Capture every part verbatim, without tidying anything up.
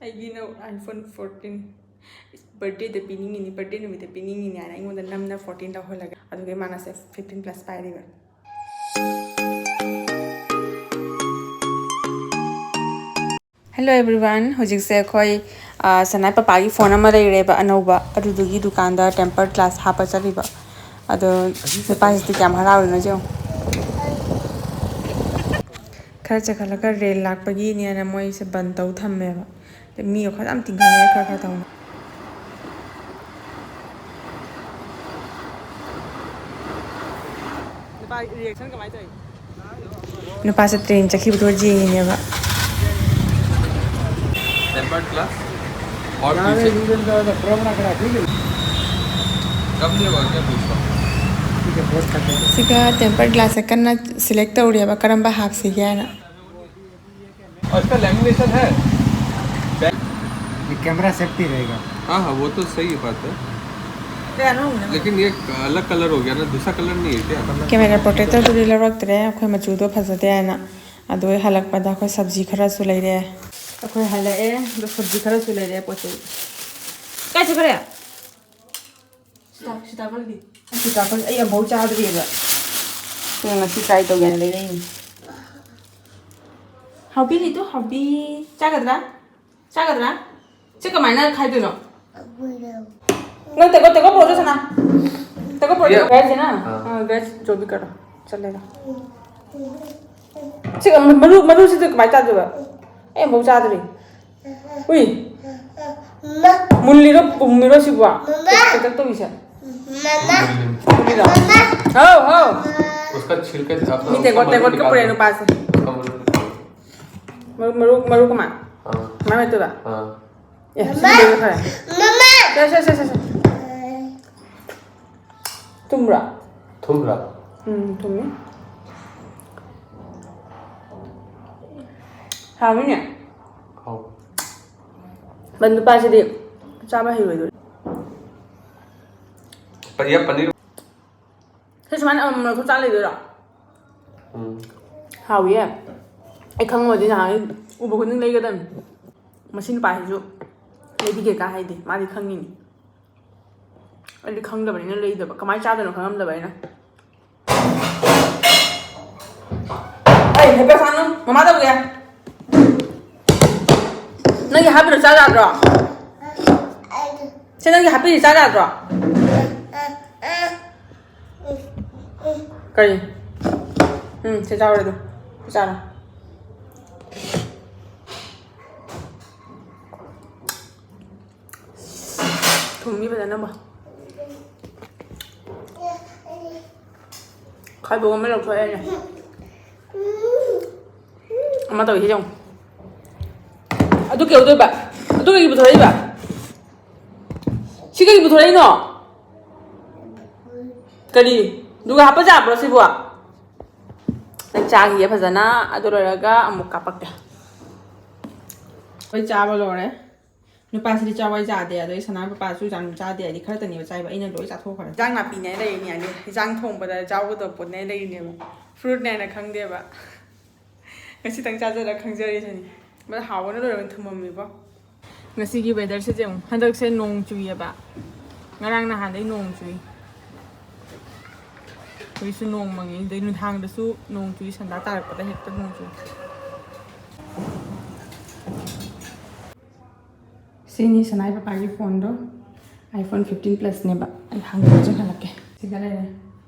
ꯑꯩꯒꯤꯅ iPhone fourteen birthday ꯗ ꯄꯤꯅꯤꯡꯉꯤꯅꯤ, birthday ꯅꯨꯃꯤꯠꯇ ꯄꯤꯅꯤꯡꯉꯤꯅꯤ ꯍꯥꯏꯅ ꯑꯩꯉꯣꯟꯗ ꯅꯝꯅ fourteen ꯂꯧꯍꯜꯂꯒ, ꯑꯗꯨꯒ ꯏꯃꯥꯅꯁꯦ fifteen plus ꯄꯥꯏꯔꯤꯕ꯫ Hello everyone, ꯍꯧꯖꯤꯛꯁꯦ ꯑꯩꯈꯣꯏ, ꯑ, ꯁꯅꯥꯏ ꯄꯄꯥꯒꯤ phone ꯑꯃ ꯂꯩꯔꯦꯕ ꯑꯅꯧꯕ, ꯑꯗꯨꯗꯨꯒꯤ ꯗꯨꯀꯥꯟꯗ tempered glass ꯍꯥꯞꯄ ꯆꯠꯂꯤꯕ꯫ ꯑꯗꯣ ꯅꯨꯄꯥꯁꯤꯗꯤ ꯀꯌꯥꯝ ꯍꯔꯥꯎꯔꯤꯅꯣ ꯌꯦꯡꯉꯣ꯫ ꯈꯔ ꯆꯠꯈꯠꯂꯒ rail ꯂꯥꯛꯄꯒꯤꯅꯦꯅ ꯃꯣꯏꯁꯦ ꯕꯟ ꯇꯧ ꯊꯝꯃꯦꯕ꯫ ꯃꯤꯒ ꯈꯔ ꯌꯥꯝ ꯇꯤꯡꯈꯠꯂꯦ, ꯈꯔ ꯈꯔ ꯇꯧꯅ꯫ ꯅꯨꯄꯥ reaction ꯀꯃꯥꯏꯅ ꯇꯧꯔꯤ? ꯅꯨꯄꯥꯁꯦ train ꯆꯠꯈꯤꯕꯗꯣ ꯌꯦꯡꯉꯤꯅꯦꯕ꯫ Tempered glass और पीछे। कब लेगा, क्या पूछ रहा हूँ? ꯁꯤꯒ tempered glass ꯁꯦ ꯀꯟꯅ select ꯇꯧꯔꯤꯑꯕ, ꯀꯔꯝꯕ ꯍꯥꯞꯁꯤꯒꯦ ꯍꯥꯏꯅ꯫ और इसका lamination है। ये camera safety रहेगा। हाँ, हाँ, वो तो सही बात है। लेकिन ये अलग colour हो गया ना, दूसरा colour नहीं है क्या? Camera protector ꯗꯨꯗꯤ ꯂꯧꯔꯛꯇ꯭ꯔꯦ, ꯑꯩꯈꯣꯏ ꯃꯆꯨꯗꯣ ꯐꯖꯗꯦ ꯍꯥꯏꯅ꯫ ꯑꯗꯣ ꯑꯩ ꯍꯜꯂꯛꯄꯗ ꯑꯩꯈꯣꯏ ꯁꯕꯖꯤ ꯈꯔꯁꯨ ꯂꯩꯔꯦ꯫ ꯑꯩꯈꯣꯏ ꯍꯜꯂꯛꯑꯦ, ꯑꯗꯣ ꯁꯕꯖꯤ ꯈꯔꯁꯨ ꯂꯩꯔꯦ, ꯄꯣꯠ ꯆꯩ꯫ ꯀꯥꯏ ꯆꯠꯈ꯭ꯔꯦ? ꯁꯤꯇꯥ-, ꯁꯤꯇꯥꯕꯜꯗꯤ? ꯁꯤꯇꯥꯕꯜ ꯑꯩ ꯑꯝꯐꯥꯎ ꯆꯥꯗ꯭ꯔꯤꯑꯕ꯫ ꯑꯗꯨꯅ ꯉꯁꯤ try ꯇꯧꯒꯦꯅ ꯂꯩꯔꯛꯏꯅꯤ꯫ ꯍꯥꯎꯕꯤ ꯂꯤꯇꯨ, ꯍꯥꯎꯕꯤ꯫ ꯆꯥꯒꯗ꯭ꯔꯥ? ꯆꯥꯒꯗ꯭ꯔꯥ? ꯁꯤ ꯀꯃꯥꯏꯅ ꯈꯥꯏꯗꯣꯏꯅꯣ? ꯅꯪ ꯇꯦꯡꯀꯣꯠ, ꯇꯦꯡꯀꯣꯠ ꯄꯨꯔꯛꯑꯣ, ꯁꯅꯥ꯫ ꯇꯦꯡꯀꯣꯠ ꯄꯨꯔꯛꯑꯣ꯫ ꯌꯥ꯫ Veg ꯅ? ꯑꯥ꯫ ꯑꯥ, veg जो भी करो꯫ चलेगा। ꯁꯤ ꯃꯔꯨ, ꯃꯔꯨꯁꯤꯗꯤ ꯀꯃꯥꯏꯅ ꯆꯥꯗꯣꯏꯕ? ꯑꯩ ꯑꯃꯐꯥꯎ ꯆꯥꯗ꯭ꯔꯤ꯫ ꯎꯏ꯫ ꯃꯨꯜꯂꯤꯔꯣ ꯄꯨꯝꯃꯤꯔꯣ ꯁꯤꯕꯣ? ꯃꯃꯥ꯫ ꯀꯩꯅꯣ ꯇꯧꯔꯤꯁꯦ? ꯃꯃꯥ꯫ ꯃꯨꯜꯂꯤꯔꯣ? ꯃꯃꯥ꯫ ꯍꯥꯎ, ꯍꯥꯎ꯫ उसका छिलका अपना ꯃꯤ ꯇꯦꯡꯀꯣꯠ, उसका ꯃꯔꯨ ꯇꯦꯡꯀꯣꯠꯀ निकाल ꯄꯨꯔꯛꯑꯦ दो। ꯅꯨꯄꯥꯁꯦ꯫ उसका मरु निकाल दो। ꯃꯔꯨ, ꯃꯔꯨ, ꯃꯔꯨ ꯀꯃꯥꯏ? हाँ। ꯀꯃꯥꯏ ꯃꯦꯠꯇꯣꯏꯕ? हाँ꯫ ꯑꯦ, ꯁꯤꯗꯤ ꯂꯣꯏꯈ꯭ꯔꯦ꯫ ꯃꯃꯥ꯫ ꯁꯦ, ꯁꯦ, ꯁꯦ, ꯁꯦ, ꯁꯦ꯫ ꯊꯨꯝꯕ꯭ꯔꯥ? ꯊꯨꯝꯕ꯭ꯔꯥ? ꯎꯝ, ꯊꯨꯝꯃꯤ꯫ ꯍꯥꯎꯋꯤꯅꯦ꯫ ꯍꯥꯎ꯫ ꯕꯟ ꯅꯨꯄꯥꯁꯤꯗꯤ ꯆꯥꯕ ꯍꯩꯔꯣꯏꯗꯣꯏ꯫ ꯄꯅꯤꯔ, ꯄꯅꯤꯔ꯫ ꯁꯤ ꯁꯨꯃꯥꯏꯅ ꯑꯃꯃꯝ ꯂꯧꯊꯣꯛ ꯆꯥ ꯂꯩꯗꯣꯏꯔꯣ? ꯎꯝ꯫ ꯍꯥꯎꯋꯤꯌꯦ꯫ ꯑꯩ ꯈꯪꯉꯝꯃꯗꯤ ꯅꯍꯥꯟ ꯎꯕ ꯈꯨꯗꯤꯡ ꯂꯩꯒꯗꯕꯅꯤ꯫ ꯃꯁꯤ ꯅꯨꯄꯥꯁꯤꯁꯨ ꯂꯩꯕꯤꯒꯦ ꯀꯥ ꯍꯥꯏꯗꯦ, ꯃꯥꯗꯤ ꯈꯪꯉꯤꯅꯤ꯫ ꯑꯩꯗꯤ ꯈꯪꯗꯕꯅꯤꯅ ꯂꯩꯗꯕ, ꯀꯃꯥꯏꯅ ꯆꯥꯗꯣꯏꯅꯣ ꯈꯪꯉꯝꯗꯕ ꯑꯩꯅ꯫ ꯑꯩ ꯍꯦꯛꯇ ꯁꯥꯅꯨ, ꯃꯃꯥ ꯇꯧꯒꯦ꯫ ꯅꯪꯒꯤ ꯍꯥꯞꯄꯤꯔꯣ, ꯆꯥ ꯌꯥꯗ꯭ꯔꯣ? ꯁꯦ, ꯅꯪꯒꯤ ꯍꯥꯞꯄꯤꯔꯤ, ꯆꯥ ꯌꯥꯗ꯭ꯔꯣ? ꯀꯔꯤ? ꯎꯝ, ꯁꯦ ꯆꯥꯎꯔꯦ ꯑꯗꯣ꯫ ꯁꯤ ꯆꯥꯔꯣ꯫ ꯊꯨꯝꯃꯤ ꯐꯖꯅ ꯑꯃ꯫ ꯈꯥꯏꯕꯣꯛ ꯑꯃ ꯂꯧꯊꯣꯛꯑꯦꯅꯦ꯫ ꯑꯃ ꯇꯧꯏꯁꯤ ꯌꯦꯡꯉꯨ꯫ ꯑꯗꯨ ꯀꯩꯗꯧꯗꯣꯏꯕ? ꯑꯗꯨ ꯀꯩꯒꯤ ꯄꯨꯊꯣꯔꯛꯏꯕ? ꯁꯤ ꯀꯩꯒꯤ ꯄꯨꯊꯣꯔꯛꯏꯅꯣ? ꯀꯔꯤ? ꯑꯗꯨꯒ ꯍꯥꯞꯄ ꯌꯥꯕ꯭ꯔꯣ ꯁꯤꯕꯨ? ꯅꯪ ꯆꯥꯈꯤꯒꯦ ꯐꯖꯅ, ꯑꯗꯨ ꯂꯣꯏꯔꯒ ꯑꯃꯨꯛ ꯀꯥꯞꯄꯛꯀꯦ꯫ ꯑꯩꯈꯣꯏ ꯆꯥꯕ ꯂꯣꯏꯔꯦ꯫ ꯅꯨꯄꯥꯁꯤꯗꯤ ꯆꯥꯎ ꯍꯥꯏ ꯆꯥꯗꯦ, ꯑꯗꯩ ꯁꯅꯥ ꯄꯥꯄꯥꯁꯨ ꯌꯥꯝ ꯆꯥꯗꯦ, ꯍꯥꯏꯗꯤ ꯈꯔꯇꯅꯦꯕ ꯆꯥꯏꯕ, ꯑꯩꯅ ꯂꯣꯏ ꯆꯥꯊꯣꯛꯈ꯭ꯔꯦ꯫ ꯏꯟꯖꯥꯡ ꯅꯥꯄꯤꯅꯦ ꯂꯩꯔꯤꯅꯦ, ꯍꯥꯏꯗꯤ ꯏꯟꯖꯥꯡ ꯊꯣꯡꯕꯗ ꯌꯥꯎꯒꯗꯕ ꯄꯣꯠꯅꯦ ꯂꯩꯔꯤꯅꯦꯕ, ꯐ꯭ꯔꯨꯠꯅꯦ ꯍꯥꯏꯅ ꯈꯪꯗꯦꯕ꯫ ꯉꯁꯤꯇꯪ ꯆꯥꯖꯔ ꯈꯪꯖꯔꯤꯁꯤꯅꯤ꯫ ꯃꯗ ꯍꯥꯎꯕꯅ ꯂꯣꯏꯔꯕ ꯊꯝꯃꯝꯃꯤꯕꯣ꯫ ꯉꯁꯤꯒꯤ ꯋꯦꯗꯔꯁꯦ ꯌꯦꯡꯉꯨ, ꯍꯟꯗꯛꯁꯦ ꯅꯣꯡ ꯆꯨꯏꯌꯦꯕ, ꯉꯔꯥꯡ ꯅꯍꯥꯟꯗꯩ ꯅꯣꯡ ꯆꯨꯏ꯫ ꯍꯧꯖꯤꯛꯁꯨ ꯅꯣꯡ ꯃꯪꯉꯤ, ꯑꯗꯩ ꯅꯨꯡꯗꯥꯡꯗꯁꯨ ꯅꯣꯡ ꯆꯨꯏ, ꯁꯟꯗꯥ ꯇꯥꯔꯛꯄꯗ ꯍꯦꯛꯇ ꯅꯣꯡ ꯆꯨꯏ꯫ ꯁꯤꯅꯤ ꯁꯅꯥꯏ ꯄꯄꯥꯒꯤ ꯐꯣꯟꯗꯣ, iPhone fifteen Plusꯅꯦꯕ꯫ ꯑꯩ ꯍꯥꯡꯗꯣꯛꯑ ꯆꯪꯍꯜꯂꯛꯀꯦ꯫ ꯁꯤꯗ ꯂꯩꯔꯦ꯫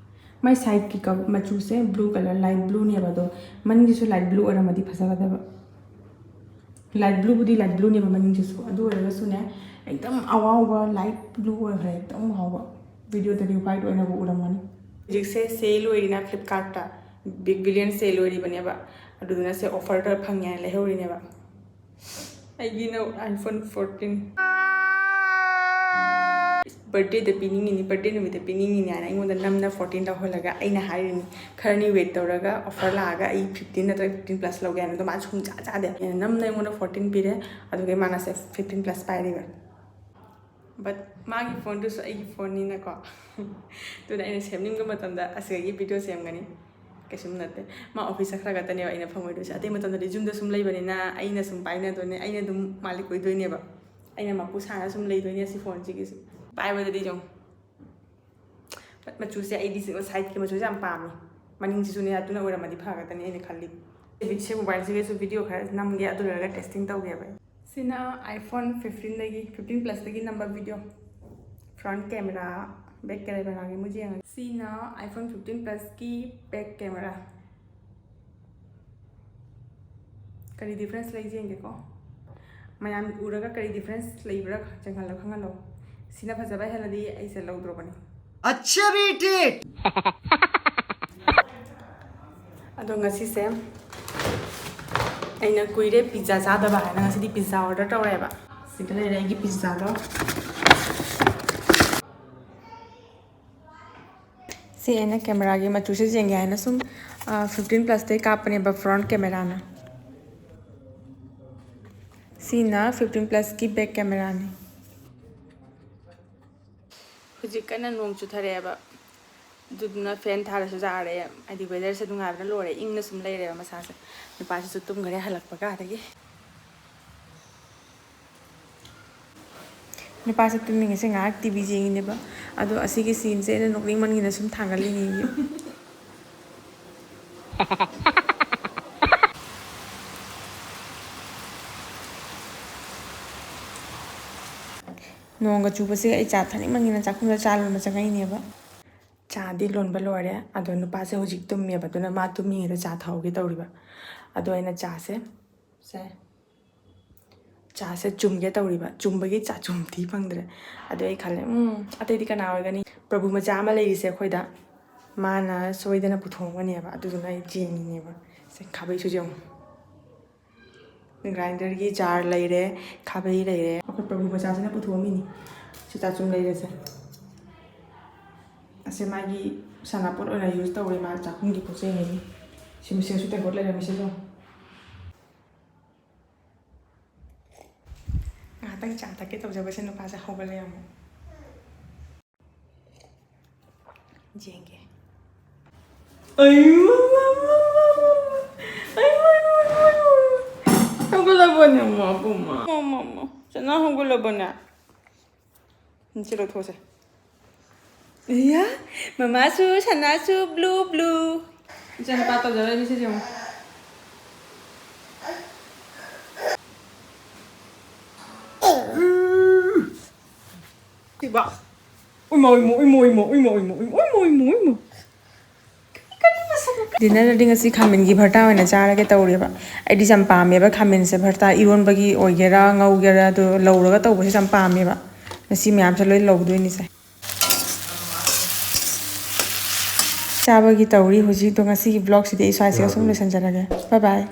ꯃꯥꯏ ꯁꯥꯏꯠꯀꯤ ꯀꯞ ꯃꯆꯨꯁꯦ blue colour, light blueꯅꯦꯕ, ꯑꯗꯣ ꯃꯅꯤꯡꯒꯤꯁꯨ light blue ꯑꯣꯏꯔꯝꯃꯗꯤ ꯐꯖꯒꯗꯕ꯫ Light blueꯕꯨꯗꯤ light blueꯅꯦꯕ ꯃꯅꯤꯡꯁꯤꯁꯨ, ꯑꯗꯨ ꯑꯣꯏꯔꯒꯁꯨꯅꯦ, ꯑꯦꯛꯗꯝ ꯑꯋꯥꯎꯕ light blue ꯑꯣꯏꯈ꯭ꯔꯦ, ꯑꯦꯛꯗꯝ ꯉꯥꯎꯕ꯫ Videoꯗꯗꯤ white ꯑꯣꯏꯅꯕꯨ ꯎꯔꯝꯒꯅꯤ꯫ ꯍꯧꯖꯤꯛꯁꯦ sale ꯑꯣꯏꯔꯤꯅ Flipkartꯇ, Big Billion sale ꯑꯣꯏꯔꯤꯕꯅꯦꯕ, ꯑꯗꯨꯗꯨꯅ ꯁꯦ offerꯗ ꯐꯪꯉꯦ ꯍꯥꯏꯅ ꯂꯩꯍꯧꯔꯤꯅꯦꯕ꯫ ꯑꯩꯒꯤꯅ iPhone fourteen꯫ Birthdayꯗ ꯄꯤꯅꯤꯡꯉꯤꯅꯤ, birthday ꯅꯨꯃꯤꯠꯇ ꯄꯤꯅꯤꯡꯉꯤꯅꯤ ꯍꯥꯏꯅ ꯑꯩꯉꯣꯟꯗ ꯅꯝꯅ fourteen ꯂꯧꯍꯜꯂꯒ ꯑꯩꯅ ꯍꯥꯏꯔꯤꯅꯤ, "ꯈꯔꯅꯤ wait ꯇꯧꯔꯒ offer ꯂꯥꯛꯑꯒ ꯑꯩ fifteen ꯅꯠꯇ꯭ꯔꯒ fifteen plus ꯂꯧꯒꯦ" ꯍꯥꯏꯅ꯫ ꯑꯗꯣ ꯃꯥ ꯁꯨꯡꯆꯥ ꯆꯥꯗꯦ꯫ ꯑꯩꯅ ꯅꯝꯅ ꯑꯩꯉꯣꯟꯗ fourteen ꯄꯤꯔꯦ, ꯑꯗꯨꯒ ꯃꯥꯅ ꯁꯦ fifteen plus ꯄꯥꯏꯔꯤꯕ꯫ But ꯃꯥꯒꯤ ꯐꯣꯟꯗꯨꯁꯨ ꯑꯩꯒꯤ ꯐꯣꯟꯅꯤꯅꯀꯣ꯫ ꯑꯗꯨꯅ ꯑꯩꯅ ꯁꯦꯝꯅꯤꯡꯕ ꯃꯇꯝꯗ ꯑꯁꯤꯗꯒꯤ video ꯁꯦꯝꯒꯅꯤ꯫ ꯀꯩꯁꯨꯝ ꯅꯠꯇꯦ꯫ ꯃꯥ ꯑꯣꯐꯤꯁ ꯆꯠꯈ꯭ꯔꯒꯇꯅꯦꯕ ꯑꯩꯅ ꯐꯪꯉꯣꯏꯗꯣꯏꯁꯦ꯫ ꯑꯇꯩ ꯃꯇꯝꯗꯗꯤ ꯌꯨꯝꯗ ꯁꯨꯝ ꯂꯩꯕꯅꯤꯅ ꯑꯩꯅ ꯁꯨꯝ ꯄꯥꯏꯅꯗꯣꯏꯅꯦ, ꯑꯩꯅ ꯑꯗꯨꯝ ꯃꯥꯂꯤꯛ ꯑꯣꯏꯗꯣꯏꯅꯦꯕ꯫ ꯑꯩꯅ ꯃꯄꯨ ꯁꯥꯅ ꯁꯨꯝ ꯂꯩꯗꯣꯏꯅꯦ ꯁꯤ ꯐꯣꯟꯁꯤꯒꯤꯁꯨ꯫ ꯄꯥꯏꯕꯗꯗꯤ ꯌꯦꯡꯉꯨ꯫ ꯃꯆꯨꯁꯦ ꯑꯩꯗꯤ ꯁꯥꯏꯠꯀꯤ ꯃꯆꯨꯁꯦ ꯌꯥꯝ ꯄꯥꯝꯃꯤ꯫ ꯃꯅꯤꯡꯁꯤꯁꯨꯅꯦ ꯑꯗꯨꯅ ꯑꯣꯏꯔꯝꯃꯗꯤ ꯐꯒꯗꯅꯤ ꯑꯩꯅ ꯈꯜꯂꯤ꯫ ꯁꯤ ꯃꯣꯕꯥꯏꯜꯁꯤꯒꯁꯨ ꯚꯤꯗꯤꯑꯣ ꯈꯔ ꯅꯝꯒꯦ, ꯑꯗꯨ ꯂꯣꯏꯔꯒ ꯇꯦꯁꯇꯤꯡ ꯇꯧꯒꯦꯕ꯫ ꯁꯤꯅ iPhone fifteen ꯗꯒꯤ, fifteen plus ꯇꯒꯤ ꯅꯝꯕ video. Front camera, back camera ꯒꯤ ꯃꯨꯛ ꯌꯦꯡꯉꯒꯦ꯫ ꯁꯤꯅ iPhone fifteen plus ꯀꯤ back camera꯫ ꯀꯔꯤ difference ꯂꯩ ꯌꯦꯡꯒꯦꯀꯣ꯫ ꯃꯌꯥꯝ ꯎꯔꯒ ꯀꯔꯤ difference ꯂꯩꯕ꯭ꯔꯥ ꯆꯦꯡꯍꯜꯂꯣ, ꯈꯪꯍꯜꯂꯣ꯫ ꯁꯤꯅ ꯐꯖꯕ ꯍꯦꯜꯂꯗꯤ ꯑꯩꯁꯦ ꯂꯧꯗ꯭ꯔꯣꯕꯅꯤ꯫ ꯑꯠꯆꯥ ꯕꯦꯇꯦ! ꯑꯗꯣ ꯉꯁꯤꯁꯦ ꯑꯩꯅ ꯀꯨꯏꯔꯦ ꯄꯤꯖꯥ ꯆꯥꯗꯕ ꯍꯥꯏꯅ ꯉꯁꯤꯗꯤ ꯄꯤꯖꯥ order ꯇꯧꯔꯦꯕ꯫ ꯁꯤꯗ ꯂꯩꯔꯦ ꯑꯩꯒꯤ ꯄꯤꯖꯥꯗꯣ꯫ ꯁꯤ ꯑꯩꯅ camera ꯒꯤ ꯃꯆꯨꯁꯦ ꯌꯦꯡꯒꯦ ꯍꯥꯏꯅ ꯁꯨꯝ, ꯑ, fifteen plus ꯇꯩ ꯀꯥꯞꯄꯅꯦꯕ front camera ꯅ꯫ ꯁꯤꯅ fifteen plus ꯀꯤ back camera ꯅꯤ꯫ ꯍꯧꯖꯤꯛ ꯀꯟꯅ ꯅꯣꯡ ꯆꯨꯊꯔꯛꯑꯦꯕ, ꯑꯗꯨꯗꯨꯅ fan ꯊꯥꯔꯁꯨ ꯌꯥꯔꯦ, ꯍꯥꯏꯗꯤ weather ꯁꯦ ꯅꯨꯡꯉꯥꯏꯕꯅ ꯂꯣꯏꯔꯦ, ꯏꯪꯅ ꯁꯨꯝ ꯂꯩꯔꯦꯕ ꯃꯁꯥꯁꯦ꯫ ꯅꯨꯄꯥꯁꯤꯁꯨ ꯇꯨꯝꯈ꯭ꯔꯦ ꯍꯜꯂꯛꯄꯒ ꯑꯗꯒꯤ꯫ ꯅꯨꯄꯥꯁꯦ ꯇꯨꯝꯃꯤꯉꯩꯁꯦ ꯉꯥꯏꯍꯥꯛ T V ꯌꯦꯡꯉꯤꯅꯦꯕ꯫ ꯑꯗꯣ ꯑꯁꯤꯒꯤ scene ꯁꯦ ꯑꯩꯅ ꯅꯣꯛꯅꯤꯡꯃꯟꯒꯤꯅ ꯁꯨꯝ ꯊꯥꯡꯒꯠꯂꯤꯅꯤ꯫ ꯅꯣꯡꯒ ꯆꯨꯕꯁꯦ ꯑꯩ ꯆꯥ ꯊꯛꯅꯤꯡꯃꯟꯒꯤꯅ ꯆꯥꯛꯈꯨꯝꯗ ꯆꯥ ꯂꯣꯟꯕ ꯆꯪꯉꯛꯏꯅꯦꯕ꯫ ꯆꯥꯗꯤ ꯂꯣꯟꯕ ꯂꯣꯏꯔꯦ, ꯑꯗꯣ ꯅꯨꯄꯥꯁꯦ ꯍꯧꯖꯤꯛ ꯇꯨꯝꯃꯦꯕ, ꯑꯗꯨꯅ ꯃꯥ ꯇꯨꯝꯃꯤꯉꯩꯗ ꯆꯥ ꯊꯛꯍꯧꯒꯦ ꯇꯧꯔꯤꯕ꯫ ꯑꯗꯣ ꯑꯩꯅ ꯆꯥꯁꯦ, ꯁꯦ, ꯆꯥꯁꯦ ꯆꯨꯝꯒꯦ ꯇꯧꯔꯤꯕ, ꯆꯨꯝꯕꯒꯤ ꯆꯥ ꯆꯨꯝ ꯊꯤ ꯐꯪꯗ꯭ꯔꯦ꯫ ꯑꯗꯣ ꯑꯩ ꯈꯜꯂꯦ, "ꯎꯝ, ꯑꯇꯩꯗꯤ ꯀꯅꯥ ꯑꯣꯏꯒꯅꯤ? ꯄ꯭ꯔꯚꯨ ꯃꯆꯥ ꯑꯃ ꯂꯩꯔꯤꯁꯦ ꯑꯩꯈꯣꯏꯗ, ꯃꯥꯅ ꯁꯣꯏꯗꯅ ꯄꯨꯊꯣꯛꯑꯝꯒꯅꯦꯕ", ꯑꯗꯨꯗꯨꯅ ꯑꯩ ꯆꯦꯟꯒꯤꯅꯦꯕ꯫ ꯁꯦ, ꯈꯥꯕꯩꯁꯨ ꯌꯦꯡꯉꯨ꯫ Grinder ꯒꯤ jar ꯂꯩꯔꯦ, ꯈꯥꯕꯩ ꯂꯩꯔꯦ꯫ ꯑꯩꯈꯣꯏ ꯄ꯭ꯔꯚꯨ ꯃꯆꯥꯁꯤꯅ ꯄꯨꯊꯣꯛꯑꯝꯃꯤꯅꯤ꯫ ꯁꯤ ꯆꯥꯆꯨꯝ ꯂꯩꯔꯁꯦ꯫ ꯑꯁꯦ ꯃꯥꯒꯤ ꯁꯥꯟꯅꯄꯣꯠ ꯑꯣꯏꯅ use ꯇꯧꯔꯦ ꯃꯥ ꯆꯥꯛꯈꯨꯝꯒꯤ ꯄꯣꯠ ꯆꯩꯉꯩꯒꯤ꯫ ꯁꯤ ꯃꯤꯁꯦꯁꯨ ꯇꯦꯡꯀꯣꯠ ꯂꯩꯔꯝꯃꯤꯁꯦ ꯌꯦꯡꯉꯣ꯫ ꯉꯥꯏꯍꯥꯛꯇꯪ ꯆꯥ ꯊꯛꯀꯦ ꯇꯧꯖꯕꯁꯦ ꯅꯨꯄꯥꯁꯦ ꯍꯧꯒꯠꯂꯦ ꯑꯃꯨꯛ꯫ ꯌꯦꯡꯒꯦ꯫ ꯑꯩ ꯃꯃꯥ, ꯃꯃꯥ, ꯃꯃꯥ꯫ ꯑꯩ ꯃꯃꯥ, ꯃꯃꯥ, ꯃꯃꯥ꯫ ꯍꯧꯒꯠꯂꯕꯅꯦ, ꯃꯃꯥ, ꯄꯨꯝꯃ꯫ ꯃꯃꯥ, ꯃꯃꯥ꯫ ꯆꯅꯥ ꯍꯧꯒꯠꯂꯕꯅꯦ? ꯁꯤ ꯂꯧꯊꯣꯛꯑꯁꯦ꯫ ꯏꯌꯥ, ꯃꯃꯥꯁꯨ, ꯁꯅꯥꯁꯨ, blue, blue꯫ ꯏꯆꯥꯅꯨꯄꯥ ꯇꯧꯖꯔꯛꯏꯅꯤ ꯁꯤꯁꯦ ꯌꯦꯡꯉꯨ꯫ ꯁꯤꯕ꯫ ꯎꯏꯃꯥ, ꯎꯏꯃꯥ, ꯎꯏꯃꯥ, ꯎꯏꯃꯥ꯫ ꯗꯤꯅꯔꯗꯗꯤ ꯉꯁꯤ ꯈꯥꯃꯦꯟꯒꯤ ꯚꯔꯇꯥ ꯑꯣꯏꯅ ꯆꯥꯔꯒꯦ ꯇꯧꯔꯦꯕ꯫ ꯑꯩꯗꯤ ꯌꯥꯝ ꯄꯥꯝꯃꯦꯕ ꯈꯥꯃꯦꯟꯁꯦ, ꯚꯔꯇꯥ ꯏꯔꯣꯟꯕꯒꯤ ꯑꯣꯏꯒꯦꯔꯥ, ꯉꯧꯒꯦꯔꯥ, ꯑꯗꯨ ꯂꯧꯔꯒ ꯇꯧꯕꯁꯦ ꯌꯥꯝ ꯄꯥꯝꯃꯦꯕ꯫ ꯉꯁꯤ ꯃꯌꯥꯝꯁꯦ ꯂꯣꯏ ꯂꯧꯗꯣꯏꯅꯤꯁꯦ꯫ ꯆꯥꯕꯒꯤ ꯇꯧꯔꯤ ꯍꯧꯖꯤꯛ꯫ ꯑꯗꯣ ꯉꯁꯤꯒꯤ vlogꯁꯤꯗꯤ ꯑꯩ ꯁ꯭ꯋꯥꯏꯁꯤꯒ ꯁꯨꯝ ꯂꯣꯏꯁꯤꯟꯖꯔꯒꯦ꯫ Bye bye꯫